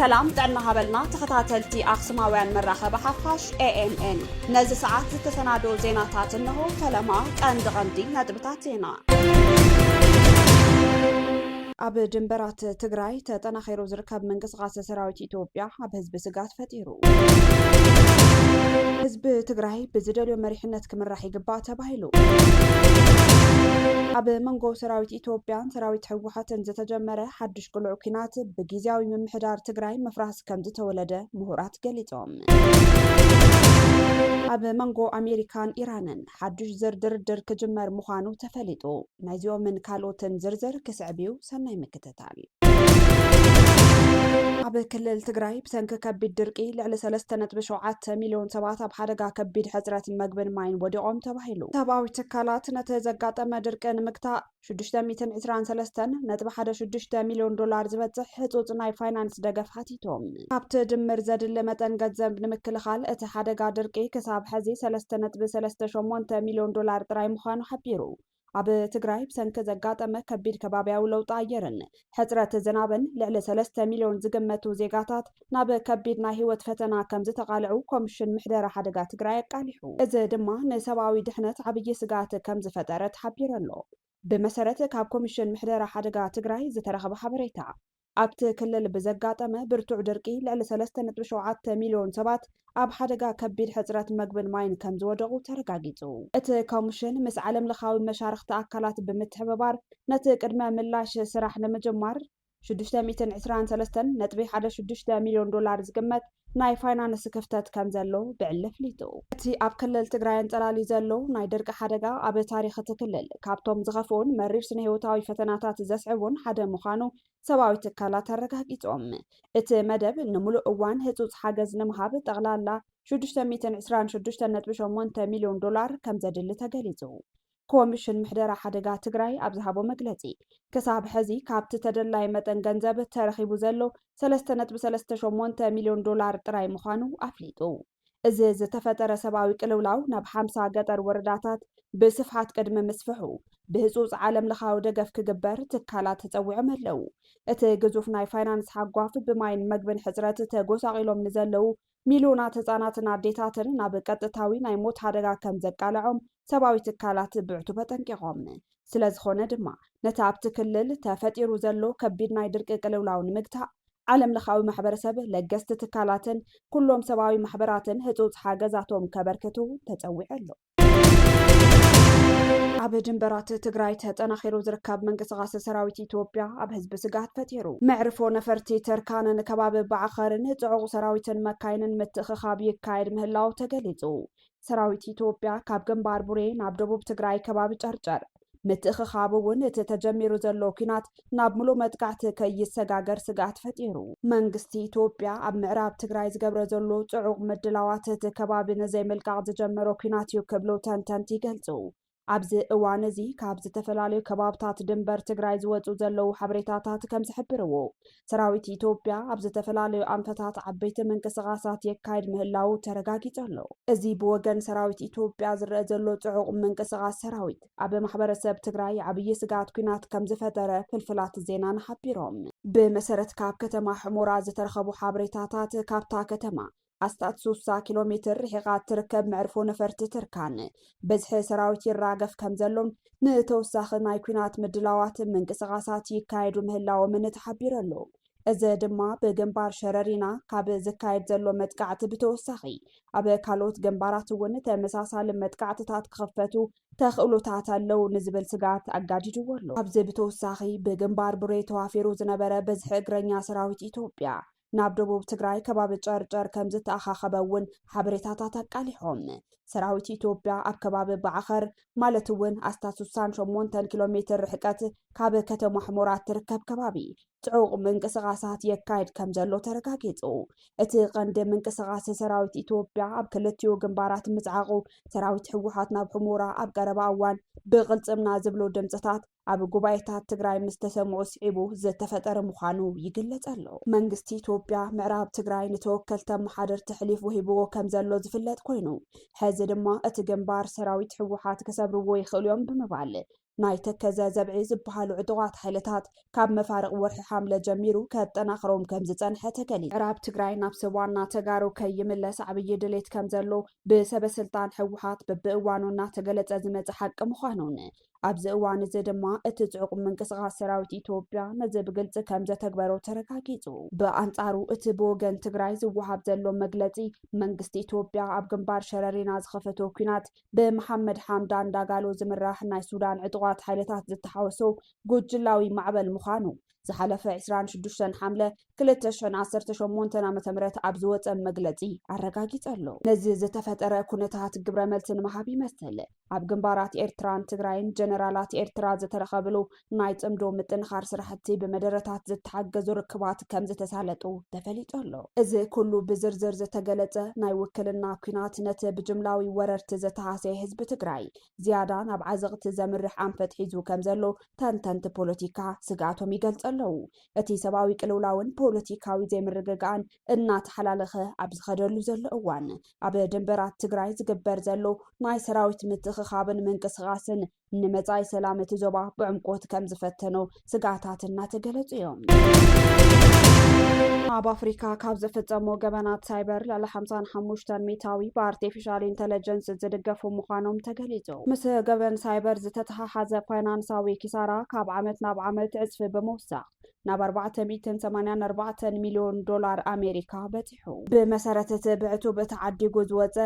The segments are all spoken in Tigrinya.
ሰላም ጥዕና ሃበልና ተኸታተልቲ ኣኽሱማውያን መራኸቢ ሓፋሽ ኤ ኤም ኤን። ነዚ ሰዓት ዝተሰናዶ ዜናታት እንሆ። ፈለማ ቀንዲ ቀንዲ ነጥብታት ዜና። ኣብ ድንበራት ትግራይ ተጠናኺሩ ዝርከብ ምንቅስቓስ ሰራዊት ኢትዮጵያ ኣብ ህዝቢ ስጋት ፈጢሩ። ህዝቢ ትግራይ ብዝደልዮ መሪሕነት ክምራሕ ይግባእ ተባሂሉ። ኣብ መንጎ ሰራዊት ኢትዮጵያን ሰራዊት ህወሓትን ዝተጀመረ ሓድሽ ቅሉዕ ኲናት ብግዝያዊ ምምሕዳር ትግራይ ምፍራስ ከም ዝተወለደ ምሁራት ገሊጾም። ኣብ መንጎ ኣሜሪካን ኢራንን ሓድሽ ዝር ድርድር ክጅመር ምዃኑ ተፈሊጡ። ናይዚኦምን ካልኦትን ዝርዝር ክስዕብ እዩ። ሰናይ ምክትታል። ኣብ ክልል ትግራይ ብሰንኪ ከቢድ ድርቂ ልዕሊ ሰለስተ ነጥቢ ሸውዓተ ሚልዮን ሰባት ኣብ ሓደጋ ከቢድ ሕጽረት መግብን ማይን ወዲቖም ተባሂሉ። ሰብኣዊ ትካላት ነቲ ዘጋጠመ ድርቂ ንምግታእ ሽዱሽተ ሚእትን ዕስራን ሰለስተን ነጥቢ ሓደ ሽዱሽተ ሚልዮን ዶላር ዝበጽሕ ህጹጽ ናይ ፋይናንስ ደገፍ ሓቲቶም። ካብቲ ድምር ዘድሊ መጠን ገንዘብ ንምክልኻል እቲ ሓደጋ ድርቂ ክሳብ ሕዚ ሰለስተ ነጥቢ ሰለስተ ሸሞንተ ሚልዮን ዶላር ጥራይ ምዃኑ ሓቢሩ። ኣብ ትግራይ ብሰንኪ ዘጋጠመ ከቢድ ከባብያዊ ለውጢ ኣየርን ሕጽረት ዝናብን ልዕሊ ሰለስተ ሚልዮን ዝግመቱ ዜጋታት ናብ ከቢድ ናይ ህይወት ፈተና ከም ዝተቓልዑ ኮሚሽን ምሕደራ ሓደጋ ትግራይ ኣቃሊሑ። እዚ ድማ ንሰብኣዊ ድሕነት ዓብዪ ስግኣት ከም ዝፈጠረ ተሓቢሩ ኣሎ። ብመሰረት ካብ ኮሚሽን ምሕደራ ሓደጋ ትግራይ ዝተረኸበ ሓበሬታ፣ ኣብቲ ክልል ብዘጋጠመ ብርቱዕ ድርቂ ልዕሊ ሰለስተ ነጥቢ ሸውዓተ ሚልዮን ሰባት ኣብ ሓደጋ ከቢድ ሕጽረት መግብን ማይን ከም ዝወደቑ ተረጋጊጹ። እቲ ኮሚሽን ምስ ዓለም ለኻዊ መሻርኽቲ ኣካላት ብምትሕብባር ነቲ ቅድመ ምላሽ ስራሕ ንምጅማር ሽዱሽተ ሚእትን ዕስራን ሰለስተን ነጥቢ ሓደ ሽዱሽተ ሚልዮን ዶላር ዝግመት ናይ ፋይናንስ ክፍተት ከም ዘሎ ብዕሊ ኣፍሊጡ። እቲ ኣብ ክልል ትግራይ ኣንጸላልዩ ዘሎ ናይ ድርቂ ሓደጋ ኣብ ታሪኽ እቲ ክልል ካብቶም ዝኸፍኡን መሪር ስነ ህይወታዊ ፈተናታት ዘስዕቡን ሓደ ምዃኑ ሰብኣዊ ትካላት ኣረጋጊጾም። እቲ መደብ ንምሉእ እዋን ህጹጽ ሓገዝ ንምሃብ ጠቕላላ ሽዱሽተ ሚእትን ዕስራን ሽዱሽተ ነጥቢ ሸሞንተ ሚልዮን ዶላር ከም ዘድሊ ተገሊጹ። ኮሚሽን ምሕደራ ሓደጋ ትግራይ ኣብ ዝሃቦ መግለጺ፣ ክሳብ ሕዚ ካብቲ ተደላይ መጠን ገንዘብ ተረኺቡ ዘሎ ሰለስተ ነጥቢ ሰለስተ ሸሞንተ ሚልዮን ዶላር ጥራይ ምዃኑ ኣፍሊጡ። እዚ ዝተፈጠረ ሰብኣዊ ቅልውላው ናብ ሓምሳ ገጠር ወረዳታት ብስፍሓት ቅድሚ ምስፍሑ፣ ብህጹጽ ዓለም ለኻዊ ደገፍ ክግበር ትካላት ተጸዊዖም ኣለዉ። እቲ ግዙፍ ናይ ፋይናንስ ሓጓፍ ብማይን መግብን ሕጽረት ተጎሳቒሎም ንዘለዉ ሚልዮናት ህጻናትን ኣዴታትን ናብ ቀጥታዊ ናይ ሞት ሓደጋ ከም ዘቃልዖም ሰብኣዊ ትካላት ብዕቱብ ኣጠንቂቖም። ስለ ዝኾነ ድማ፣ ነቲ ኣብቲ ክልል ተፈጢሩ ዘሎ ከቢድ ናይ ድርቂ ቅልውላው ንምግታእ፣ ዓለም ለኻዊ ማሕበረሰብ፣ ለገስቲ ትካላትን ኩሎም ሰብኣዊ ማሕበራትን ህጹጽ ሓገዛቶም ከበርክቱ ተጸዊዑ ኣሎ። ኣብ ድንበራት ትግራይ ተጠናኺሩ ዝርከብ ምንቅስቓስ ሰራዊት ኢትዮጵያ ኣብ ህዝቢ ስግኣት ፈጢሩ። መዕርፎ ነፈርቲ ተርካንን ከባቢ ባዕኸርን ጽዑቕ ሰራዊትን መካይንን ምትእኽኻብ ይካየድ ምህላው ተገሊጹ። ሰራዊት ኢትዮጵያ ካብ ግንባር ቡሬ ናብ ደቡብ ትግራይ ከባቢ ጨርጨር ምትእኽኻብ እውን እቲ ተጀሚሩ ዘሎ ኲናት ናብ ምሉእ መጥቃዕቲ ከይሰጋገር ስግኣት ፈጢሩ። መንግስቲ ኢትዮጵያ ኣብ ምዕራብ ትግራይ ዝገብሮ ዘሎ ጽዑቕ ምድላዋት እቲ ከባቢ ንዘይምልቃቕ ዝጀመሮ ኲናት እዩ ክብሉ ተንተንቲ ይገልጹ። ኣብዚ እዋን እዚ ካብ ዝተፈላለዩ ከባብታት ድንበር ትግራይ ዝወጹ ዘለዉ ሓበሬታታት ከም ዝሕብርዎ፣ ሰራዊት ኢትዮጵያ ኣብ ዝተፈላለዩ ኣንፈታት ዓበይቲ ምንቅስቓሳት የካይድ ምህላዉ ተረጋጊጹ ኣሎ። እዚ ብወገን ሰራዊት ኢትዮጵያ ዝረአ ዘሎ ጽዑቕ ምንቅስቓስ ሰራዊት ኣብ ማሕበረሰብ ትግራይ ዓብዪ ስግኣት ኲናት ከም ዝፈጠረ ፍልፍላት ዜናና ሓቢሮም። ብመሰረት ካብ ከተማ ሕሞራ ዝተረኸቡ ሓበሬታታት፣ ካብታ ከተማ ኣስታት ስሳ ኪሎ ሜትር ርሒቓ እትርከብ መዕርፎ ነፈርቲ ትርካን፣ ብዝሒ ሰራዊት ይራገፍ ከም ዘሎን ንተወሳኺ ናይ ኲናት ምድላዋት ምንቅስቓሳት ይካየዱ ምህላዎምን ተሓቢሩ ኣሎ። እዚ ድማ ብግንባር ሸረሪና ካብ ዝካየድ ዘሎ መጥቃዕቲ ብተወሳኺ፣ ኣብ ካልኦት ግንባራት እውን ተመሳሳሊ መጥቃዕትታት ክኽፈቱ ተኽእሎታት ኣለዉ ንዝብል ስግኣት ኣጋዲድዎ ኣሎ። ኣብዚ ብተወሳኺ ብግንባር ቡሬ ተዋፊሩ ዝነበረ ብዝሒ እግረኛ ሰራዊት ኢትዮጵያ ናብ ደቡብ ትግራይ ከባቢ ጨርጨር ከም ዝተኣኻኸበ እውን ሓበሬታታት ኣቃሊሖም። ሰራዊት ኢትዮጵያ ኣብ ከባቢ ባዕኸር፣ ማለት እውን ኣስታት ስሳን ሸሞንተን ኪሎ ሜትር ርሕቀት ካብ ከተማ ሕሞራ እትርከብ ከባቢ፣ ጽዑቕ ምንቅስቓሳት የካይድ ከም ዘሎ ተረጋጊጹ። እቲ ቀንዲ ምንቅስቓስ ሰራዊት ኢትዮጵያ ኣብ ክልቲኡ ግንባራት ምጽዓቑ፣ ሰራዊት ህወሓት ናብ ሕሞራ ኣብ ቀረባ እዋን ብቕልጽምና ዝብሉ ድምጽታት ኣብ ጉባኤታት ትግራይ ምስ ተሰምዑ ስዒቡ ዝተፈጠረ ምዃኑ ይግለጽ ኣሎ። መንግስቲ ኢትዮጵያ ምዕራብ ትግራይ ንተወከልቲ ኣመሓደርቲ ሕሊፉ ሂብዎ ከም ዘሎ ዝፍለጥ ኮይኑ፣ ሕዚ ድማ እቲ ግንባር ሰራዊት ህወሓት ክሰብርዎ ይኽእሉ እዮም ብምባል ናይ ተከዘ ዘብዒ ዝበሃሉ ዕጡቓት ሓይልታት ካብ መፋርቕ ወርሒ ሓምለ ጀሚሩ ከጠናኽሮም ከም ዝጸንሐ ተገሊጹ። ምዕራብ ትግራይ ናብ ሰብ ዋና ተጋሩ ከይምለስ ዓብዪ ድሌት ከም ዘሎ ብሰበ ስልጣን ህወሓት በብእዋኑ እናተገለጸ ዝመጸ ሓቂ ምዃኑን ኣብዚ እዋን እዚ ድማ እቲ ጽዑቕ ምንቅስቓስ ሰራዊት ኢትዮጵያ ነዚ ብግልጺ ከም ዘተግበሮ ተረጋጊጹ። ብኣንጻሩ እቲ ብወገን ትግራይ ዝወሃብ ዘሎ መግለጺ መንግስቲ ኢትዮጵያ ኣብ ግንባር ሸረሪና ዝኸፈቶ ኲናት ብመሓመድ ሓምዳን ዳጋሎ ዝምራሕ ናይ ሱዳን ዕጡቓት ሓይልታት ዝተሓወሶ ጉጅላዊ ማዕበል ምዃኑ ዝሓለፈ ዕስራን ሽዱሽተን ሓምለ ክልተ ሽሕን ዓሰርተ ሸሞንተን ዓመተ ምህረት ኣብ ዝወጸ መግለጺ ኣረጋጊጸ ኣሎ። ነዚ ዝተፈጠረ ኩነታት ግብረ መልሲ ንምሃብ ይመስል ኣብ ግንባራት ኤርትራን ትግራይን ጀነራላት ኤርትራ ዝተረኸብሉ ናይ ጽምዶ ምጥንኻር ስራሕቲ ብመደረታት ዝተሓገዙ ርክባት ከም ዝተሳለጡ ተፈሊጡ ኣሎ። እዚ ኩሉ ብዝርዝር ዝተገለጸ ናይ ውክልና ኲናት ነቲ ብጅምላዊ ወረርቲ ዝተሃሰየ ህዝቢ ትግራይ ዝያዳ ናብ ዓዘቕቲ ዘምርሕ ኣንፈት ሒዙ ከም ዘሎ ተንተንቲ ፖለቲካ ስግኣቶም ይገልጹ ኣለዉ። እቲ ሰብኣዊ ቅልውላውን ፖለቲካዊ ዘይምርግጋእን እናተሓላለኸ ኣብ ዝኸደሉ ዘሎ እዋን፣ ኣብ ድንበራት ትግራይ ዝግበር ዘሎ ናይ ሰራዊት ምትእኽኻብን ምንቅስቓስን ንመጻኢ ሰላም እቲ ዞባ ብዕምቆት ከም ዝፈተኖ ስግኣታት እናተገለጹ እዮም። ኣብ ኣፍሪካ ካብ ዝፍጸሙ ገበናት ሳይበር ልዕሊ ሓምሳን ሓሙሽተን ሚእታዊ ብኣርቲፊሻል ኢንተለጀንስ ዝድገፉ ምዃኖም ተገሊጹ። ምስ ገበን ሳይበር ዝተተሓሓዘ ፋይናንሳዊ ኪሳራ ካብ ዓመት ናብ ዓመት ዕጽፊ ብምውሳኽ ናብ ኣርባዕተ ሚእትን ሰማንያን ኣርባዕተን ሚልዮን ዶላር ኣሜሪካ በጺሑ። ብመሰረት እቲ ብዕቱብ ተዓዲጉ ዝወጸ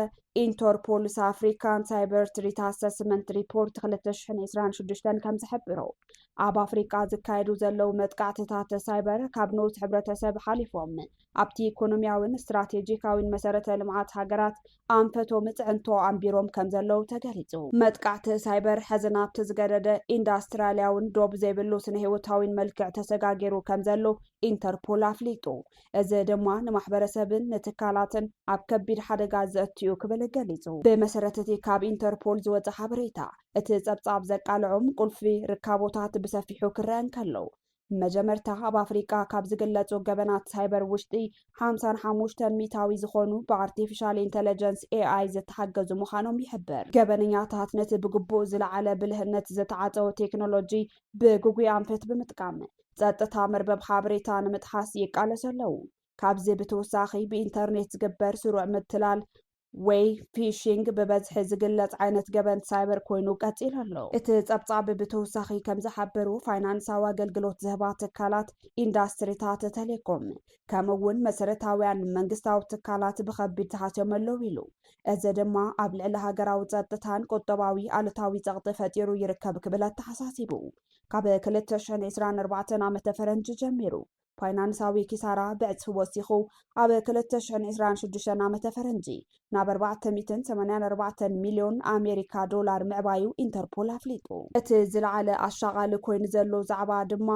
ኢንተርፖልስ ኣፍሪካን ሳይበር ትሪት ኣሰስመንት ሪፖርት ክልተ ሽሕን ዕስራን ሽዱሽተን ከም ዝሕብሮ፣ ኣብ ኣፍሪካ ዝካየዱ ዘለዉ መጥቃዕትታት ሳይበር ካብ ንኡስ ሕብረተሰብ ሓሊፎም ኣብቲ ኢኮኖሚያውን ስትራቴጂካዊን መሰረተ ልምዓት ሃገራት ኣንፈቶም ጽዕንቶ ኣንቢሮም ከም ዘለዉ ተገሊጹ። መጥቃዕቲ ሳይበር ሕዚ ናብቲ ዝገደደ ኢንዳስትሪያላውን ዶብ ዘይብሉ ስነ ህይወታዊን መልክዕ ተሰጋጊሩ ከም ዘሎ ኢንተርፖል ኣፍሊጡ። እዚ ድማ ንማሕበረሰብን ንትካላትን ኣብ ከቢድ ሓደጋ ዘእትዩ ክብል ገሊጹ። ብመሰረት እቲ ካብ ኢንተርፖል ዝወጸ ሓበሬታ፣ እቲ ጸብጻብ ዘቃልዖም ቁልፊ ርካቦታት ብሰፊሑ ክረአ እንከሎ፣ መጀመርታ ኣብ ኣፍሪቃ ካብ ዝግለጹ ገበናት ሳይበር ውሽጢ ሓምሳን ሓሙሽተን ሚእታዊ ዝኾኑ ብኣርቲፊሻል ኢንተለጀንስ ኤ ኣይ ዝተሓገዙ ምዃኖም ይሕብር። ገበነኛታት ነቲ ብግቡእ ዝለዓለ ብልህነት ዝተዓጸወ ቴክኖሎጂ ብግጉይ ኣንፈት ብምጥቃም ጸጥታ መርበብ ሓበሬታ ንምጥሓስ ይቃለሱ ኣለዉ። ካብዚ ብተወሳኺ ብኢንተርኔት ዝግበር ስሩዕ ምትላል ወይ ፊሺንግ ብበዝሒ ዝግለጽ ዓይነት ገበን ሳይበር ኮይኑ ቀጺሉ ኣሎ። እቲ ጸብጻብ ብተወሳኺ ከም ዝሓበሩ ፋይናንሳዊ ኣገልግሎት ዝህባ ትካላት፣ ኢንዳስትሪታት ቴሌኮም ከምኡ እውን መሰረታውያን መንግስታዊ ትካላት ብኸቢድ ተሃስዮም ኣለዉ ኢሉ። እዚ ድማ ኣብ ልዕሊ ሃገራዊ ጸጥታን ቁጠባዊ ኣሉታዊ ጸቕጢ ፈጢሩ ይርከብ ክብል ኣተሓሳሲቡ። ካብ ክልተ ሽሕን ዕስራን ኣርባዕተን ዓመተ ፈረንጂ ጀሚሩ ፋይናንሳዊ ኪሳራ ብዕጽፊ ወሲኹ ኣብ ክልተ ሽሕን ዕስራን ሽዱሽተን ዓመተ ፈረንጂ ናብ ኣርባዕተ ሚእትን ሰማንያን ኣርባዕተን ሚልዮን ኣሜሪካ ዶላር ምዕባዩ ኢንተርፖል ኣፍሊጡ። እቲ ዝለዓለ ኣሻቓሊ ኮይኑ ዘሎ ዛዕባ ድማ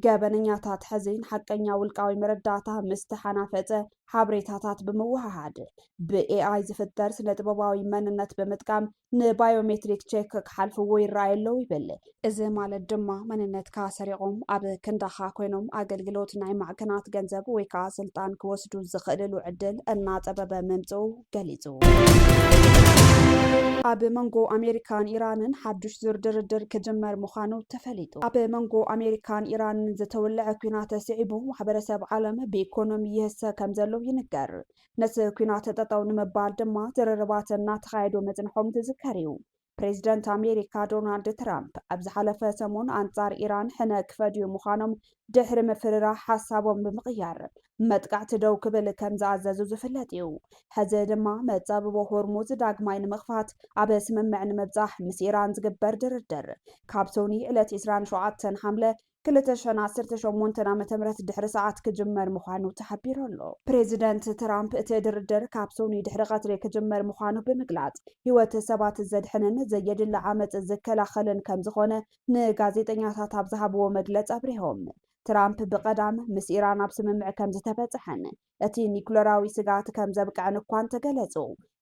ገበነኛታት ሕዚ ንሓቀኛ ውልቃዊ መረዳእታ ምስ ተሓናፈጸ ሓበሬታታት ብምውህሃድ ብኤኣይ ዝፍጠር ስነ ጥበባዊ መንነት ብምጥቃም ንባዮሜትሪክ ቼክ ክሓልፍዎ ይረኣዩ ኣለዉ ይብል። እዚ ማለት ድማ መንነትካ ሰሪቖም ኣብ ክንዳኻ ኮይኖም ኣገልግሎት ናይ ማዕከናት ገንዘብ ወይ ከዓ ስልጣን ክወስዱ ዝኽእልሉ ዕድል እናጸበበ ምምጽኡ ገሊጹ። ኣብ መንጎ ኣሜሪካን ኢራንን ሓዱሽ ዙር ድርድር ክጅመር ምዃኑ ተፈሊጡ። ኣብ መንጎ ኣሜሪካን ኢራንን ዝተወልዐ ኲናት ስዒቡ ማሕበረሰብ ዓለም ብኢኮኖሚ ይህሰ ከም ዘሎ ይንገር። ነቲ ኲናት ጠጠው ንምባል ድማ ዝርርባት እናተኻየዱ ምጽንሖም ዝዝከር እዩ። ፕሬዚደንት ኣሜሪካ ዶናልድ ትራምፕ ኣብ ዝሓለፈ ሰሙን ኣንጻር ኢራን ሕነ ክፈድዩ ምዃኖም ድሕሪ ምፍርራህ ሓሳቦም ብምቕያር መጥቃዕቲ ደው ክብል ከም ዝኣዘዙ ዝፍለጥ እዩ። ሕዚ ድማ መጻብቦ ሆርሙዝ ዳግማይ ንምኽፋት ኣብ ስምምዕ ንምብጻሕ ምስ ኢራን ዝግበር ድርድር ካብ ሶኒ ዕለት ዕስራን ሸውዓተን ሓምለ ክልተ ሽሕን ዓሰርተ ሸሞንተን ዓመተ ምህረት ድሕሪ ሰዓት ክጅመር ምዃኑ ተሓቢሩ ኣሎ። ፕሬዚደንት ትራምፕ እቲ ድርድር ካብ ሶኒ ድሕሪ ቀትሪ ክጅመር ምዃኑ ብምግላጽ፣ ህይወት ሰባት ዘድሕንን ዘየድሊ ዓመጽ ዝከላኸልን ከም ዝኾነ ንጋዜጠኛታት ኣብ ዝሃብዎ መግለጺ ኣብሪሆም። ትራምፕ ብቐዳም ምስ ኢራን ኣብ ስምምዕ ከም ዝተበጽሐን እቲ ኒኩለራዊ ስግኣት ከም ዘብቅዐን እኳ እንተገለጹ፣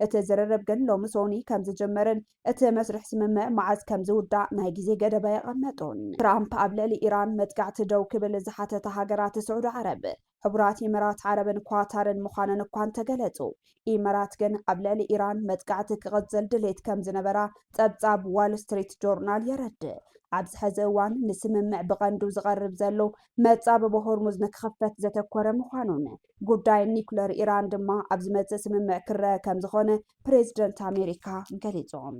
እቲ ዝርርብ ግን ሎሚ ሶኒ ከም ዝጅምርን እቲ መስርሕ ስምምዕ መዓዝ ከም ዝውዳእ ናይ ግዜ ገደብ ኣየቐመጡን። ትራምፕ ኣብ ልዕሊ ኢራን መጥቃዕቲ ደው ክብል ዝሓተታ ሃገራት ስዑዲ ዓረብ፣ ሕቡራት ኢመራት ዓረብን ኳታርን ምዃነን እኳ እንተገለጹ፣ ኢመራት ግን ኣብ ልዕሊ ኢራን መጥቃዕቲ ክቕጽል ድሌት ከም ዝነበራ ጸብጻብ ዋል ስትሪት ጆርናል የረድእ። ኣብዚ ሕዚ እዋን ንስምምዕ ብቐንዱ ዝቐርብ ዘሎ መጻብቦ ሆርሙዝ ንክኽፈት ዘተኮረ ምዃኑን ጉዳይ ኒኩለር ኢራን ድማ ኣብ ዝመጽእ ስምምዕ ክረአ ከም ዝኾነ ፕሬዝደንት ኣሜሪካ ገሊጾም።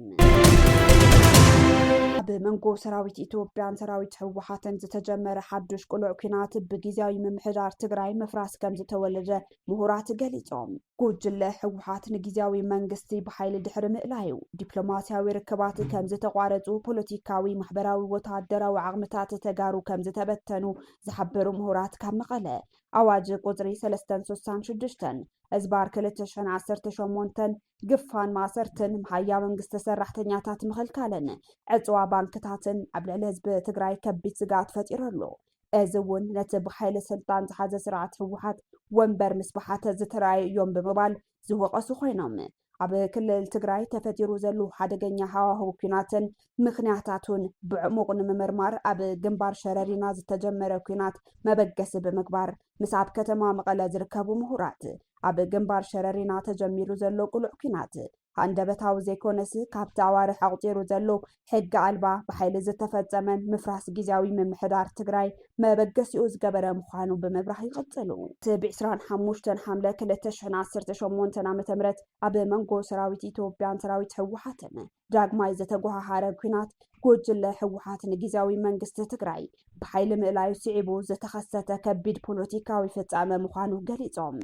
ኣብ መንጎ ሰራዊት ኢትዮጵያን ሰራዊት ህወሓትን ዝተጀመረ ሓዱሽ ቅሉዕ ኲናት ብግዝያዊ ምምሕዳር ትግራይ ምፍራስ ከም ዝተወለደ ምሁራት ገሊጾም። ጉጅለ ህወሓት ንግዝያዊ መንግስቲ ብሓይሊ ድሕሪ ምእላዩ፣ ዲፕሎማስያዊ ርክባት ከም ዝተቋረጹ፣ ፖለቲካዊ፣ ማሕበራዊ፣ ወተሃደራዊ ዓቕምታት ተጋሩ ከም ዝተበተኑ ዝሓበሩ ምሁራት ካብ መቐለ፣ ኣዋጅ ቁጽሪ ሰለስተን ስሳን ሽዱሽተን እዝባር ክልተ ሽሕን ዓሰርተ ሸሞንተን ግፋን ማእሰርትን መሃያ መንግስቲ ሰራሕተኛታት ምኽልካልን ዕፅዋ ባንክታትን ኣብ ልዕሊ ህዝቢ ትግራይ ከቢድ ስግኣት ፈጢሩ ኣሎ። እዚ እውን ነቲ ብሓይሊ ስልጣን ዝሓዘ ስርዓት ህወሓት ወንበር ምስ በሓተ ዝተረኣዩ እዮም ብምባል ዝወቐሱ ኮይኖም፣ ኣብ ክልል ትግራይ ተፈጢሩ ዘሎ ሓደገኛ ሃዋህው ኲናትን ምኽንያታቱን ብዕሙቕ ንምምርማር ኣብ ግንባር ሸረሪና ዝተጀመረ ኲናት መበገሲ ብምግባር ምስ ኣብ ከተማ መቐለ ዝርከቡ ምሁራት ኣብ ግንባር ሸረሪና ተጀሚሩ ዘሎ ቅሉዕ ኲናት ሃንደበታዊ ዘይኮነስ ካብቲ ኣዋርሕ ኣቑፂሩ ዘሎ ሕጊ ኣልባ ብሓይሊ ዝተፈፀመን ምፍራስ ግዝያዊ ምምሕዳር ትግራይ መበገሲኡ ዝገበረ ምዃኑ ብምብራህ ይቕፅሉ። እቲ ብ ዕስራን ሓሙሽተን ሓምለ ክልተ ሽሕን ዓሰርተ ሸሞንተን ዓመተ ምህረት ኣብ መንጎ ሰራዊት ኢትዮጵያን ሰራዊት ህወሓትን ዳግማይ ዝተጓሃሃረ ኲናት ጉጅለ ህወሓት ንግዝያዊ መንግስቲ ትግራይ ብሓይሊ ምእላዩ ስዒቡ ዝተኸሰተ ከቢድ ፖለቲካዊ ፍጻመ ምዃኑ ገሊጾም።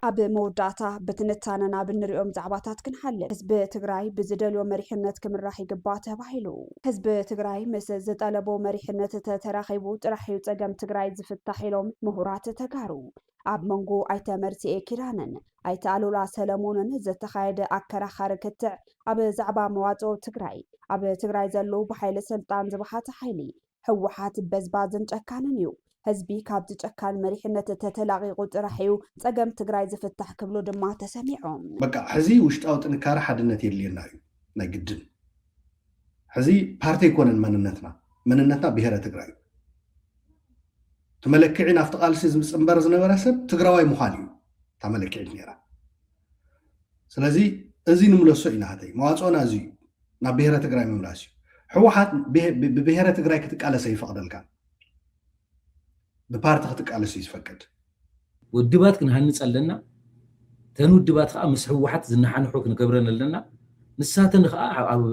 ኣብ መወዳእታ ብትንታነ ናብ እንሪኦም ዛዕባታት ክንሓልፍ። ህዝቢ ትግራይ ብዝደልዮ መሪሕነት ክምራሕ ይግባእ ተባሂሉ። ህዝቢ ትግራይ ምስ ዝጠለቦ መሪሕነት ተተራኺቡ ጥራሕ እዩ ጸገም ትግራይ ዝፍታሕ ኢሎም ምሁራት ተጋሩ። ኣብ መንጎ ኣይተ መርስኤ ኪዳነን ኣይተ ኣሉላ ሰለሞንን ዝተኻየደ ኣከራኻሪ ክትዕ ኣብ ዛዕባ መዋጽኦ ትግራይ፣ ኣብ ትግራይ ዘለዉ ብሓይሊ ስልጣን ዝበሓተ ሓይሊ ህወሓት በዝባዝን ጨካንን እዩ። ህዝቢ ካብዚ ጨካን መሪሕነት ተተላቒቑ ጥራሕ እዩ ጸገም ትግራይ ዝፍታሕ ክብሉ ድማ ተሰሚዖም። በቃ ሕዚ ውሽጣዊ ጥንካረ ሓድነት የድልየና እዩ ናይ ግድን። ሕዚ ፓርቲ ኣይኮነን መንነትና፣ መንነትና ብሄረ ትግራይ እዩ። እቲ መለክዒ ናብቲ ቃልሲ ዝፅንበር ዝነበረ ሰብ ትግራዋይ ምዃን እዩ እታ መለክዒት ነይራ። ስለዚ እዚ ንምለሶ ኢና ሃተይ መዋፅኦና እዚ እዩ፣ ናብ ብሄረ ትግራይ ምምላስ እዩ። ህወሓት ብሄ- ብ- ብብሄረ ትግራይ ክትቃለስ ኣይፈቕደልካን፣ ብፓርቲ ክትቃለስ እዩ ዝፈቅድ። ውድባት ክንሃንፅ ኣለና። እተን ውድባት ከዓ ምስ ህወሓት ዝነሓንሑ ክንገብረን ኣለና። ንሳተን ከዓ ኣብ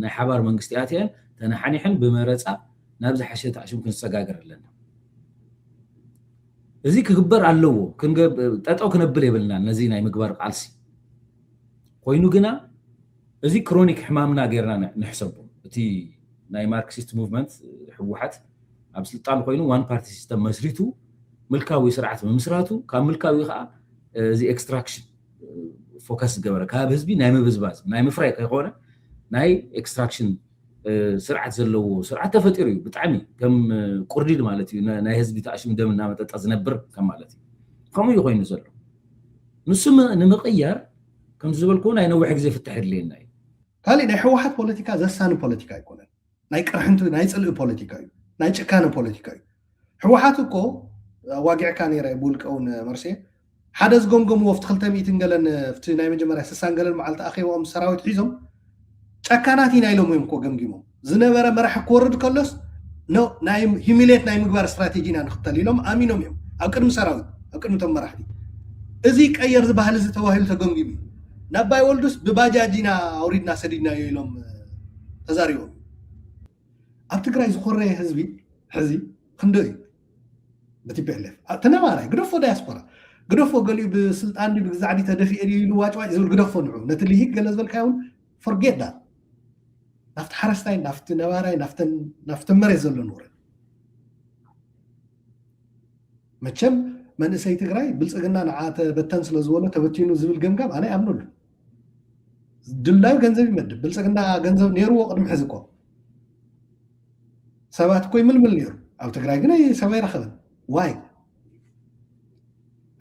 ናይ ሓባር መንግስቲ ኣትየን ተነሓኒሐን ብመረፃ ናብ ዝሓሸ ተኣሽም ክንሰጋገር ኣለና። እዚ ክግበር ኣለዎ። ክንገብ- ጠጠው ክነብል የብልናን ነዚ ናይ ምግባር ቃልሲ። ኮይኑ ግና እዚ ክሮኒክ ሕማምና ጌርና ን- ንሕሰቦ። እቲ ናይ ማርክሲስት ሙቭመንት ህወሓት ኣብ ስልጣን ኮይኑ ዋን ፓርቲ ሲስተም መስሪቱ ምልካዊ ስርዓት ምምስራቱ፣ ካብ ምልካዊ ከዓ እዚ ኤክስትራክሽን ፎከስ ዝገበረ፣ ካብ ህዝቢ ናይ ምብዝባዝ ናይ ምፍራይ ከይኮነ ናይ ኤክስትራክሽን ስርዓት ዘለዎ ስርዓት ተፈጢሩ እዩ። ብጣዕሚ ከም ቁርዲድ ማለት እዩ። ና- ናይ ህዝቢ ተኣሽሙ ደም እናመጠጠ ዝነብር ከም ማለት እዩ። ከምኡ እዩ ኮይኑ ዘሎ። ንሱ ም- ንምቕያር ከምቲ ዝበልኩ ናይ ነዊሕ ግዜ ፍታሕ የድልየና እዩ። ካሊእ ናይ ህወሓት ፖለቲካ ዘሳኒ ፖለቲካ ኣይኮነን። ናይ ቅርሕንቲ ናይ ፅልኢ ፖለቲካ እዩ። ናይ ጭካነ ፖለቲካ እዩ። ህወሓት እኮ ኣዋጊዕካ ነይረ ብውልቀ እውን መርሴ ሓደ ዝገምገምዎ ኣብቲ ክልተ ሚእትን ገለን ኣብቲ ናይ መጀመርያ ስሳን ገለን መዓልቲ ኣኼባኦም ሰራዊት ሒዞም ጨካናት ኢና ኢሎም እዮም እኮ ገምጊሞም። ዝነበረ መራሒ ክወርድ ከሎስ ኖ ናይ ሂሚሌት ናይ ምግባር ስትራቴጂ ኢና ንኽተል ኢሎም ኣሚኖም እዮም ኣብ ቅድሚ ሰራዊት ኣብ ቅድሚ ቶም መራሕቲ። እዚ ቀየር ዝበሃል እዚ ተባሂሉ ተገምጊሙ እዩ። ናብ ባይ ወልዱስ ብባጃጅ ኢና ኣውሪድና ሰዲድናዮ ኢሎም ተዛሪቦም። ኣብ ትግራይ ዝኾረየ ህዝቢ ሕዚ ክንደይ እዩ? ብቲፒኤልኤፍ ተነባራይ ግደፎ ዳያስፖራ ግደፎ ገሊኡ ብስልጣን ድዩ ብግዛዕ ድዩ ተደፊኤ ድዩ ኢሉ ዋጭዋጭ ዝብል ግደፎ ንዑ ነቲ ልሂቅ ገለ ዝበልካዮ እውን ፎርጌት ዳት ናብቲ ሓረስታይ ናብቲ ነባራይ ናብተን ናብተን መሬት ዘሎ ንውረድ። መቸም መንእሰይ ትግራይ ብልፅግና ንዓ ተበተን ስለ ዝበሎ ተበቲኑ ዝብል ገምጋም ኣነ ኣይኣምነሉ። ድላዩ ገንዘብ ይመድብ። ብልፅግና ገንዘብ ነይርዎ ቅድሚ ሕዚ እኮ ሰባት እኮ ይምልምል ነይሩ። ኣብ ትግራይ ግን ኣይ- ሰብ ኣይረኸበን። ዋይ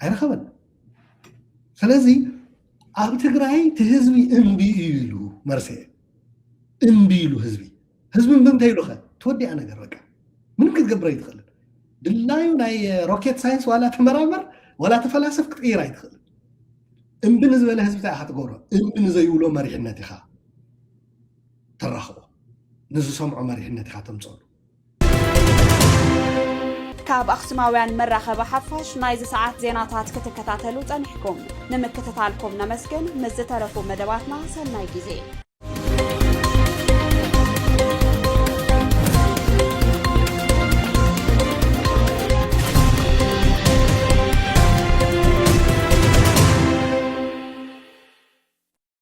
ኣይረኸበን። ስለዚ ኣብ ትግራይ እቲ ህዝቢ እምቢ እዩ ኢሉ መርሴ እምቢ ኢሉ ህዝቢ ህዝቢ እምቢ እንታይ ኢሉ ኸ ትወዲኣ ነገር በቃ ምንም ክትገብር ኣይትኽእልን። ድላዩ ናይ ሮኬት ሳይንስ ዋላ ተመራመር ዋላ ተፈላሰፍ ክትቅይር ኣይትኽእል። እምቢ ንዝበለ ህዝቢ እንታይ ኢኻ ትገብሮ? እምቢ ንዘይብሎ መሪሕነት ኢኻ ተራኽቦ። ንዝሰምዖ መሪሕነት ኢኻ ተምፀሉ። ካብ ኣኽሱማውያን መራኸቢ ሓፋሽ ናይዚ ሰዓት ዜናታት ክትከታተሉ ጸኒሕኩም። ንምክትታልኩም ነመስግን። ምስ ዝተረፉ መደባትና ሰናይ ግዜ።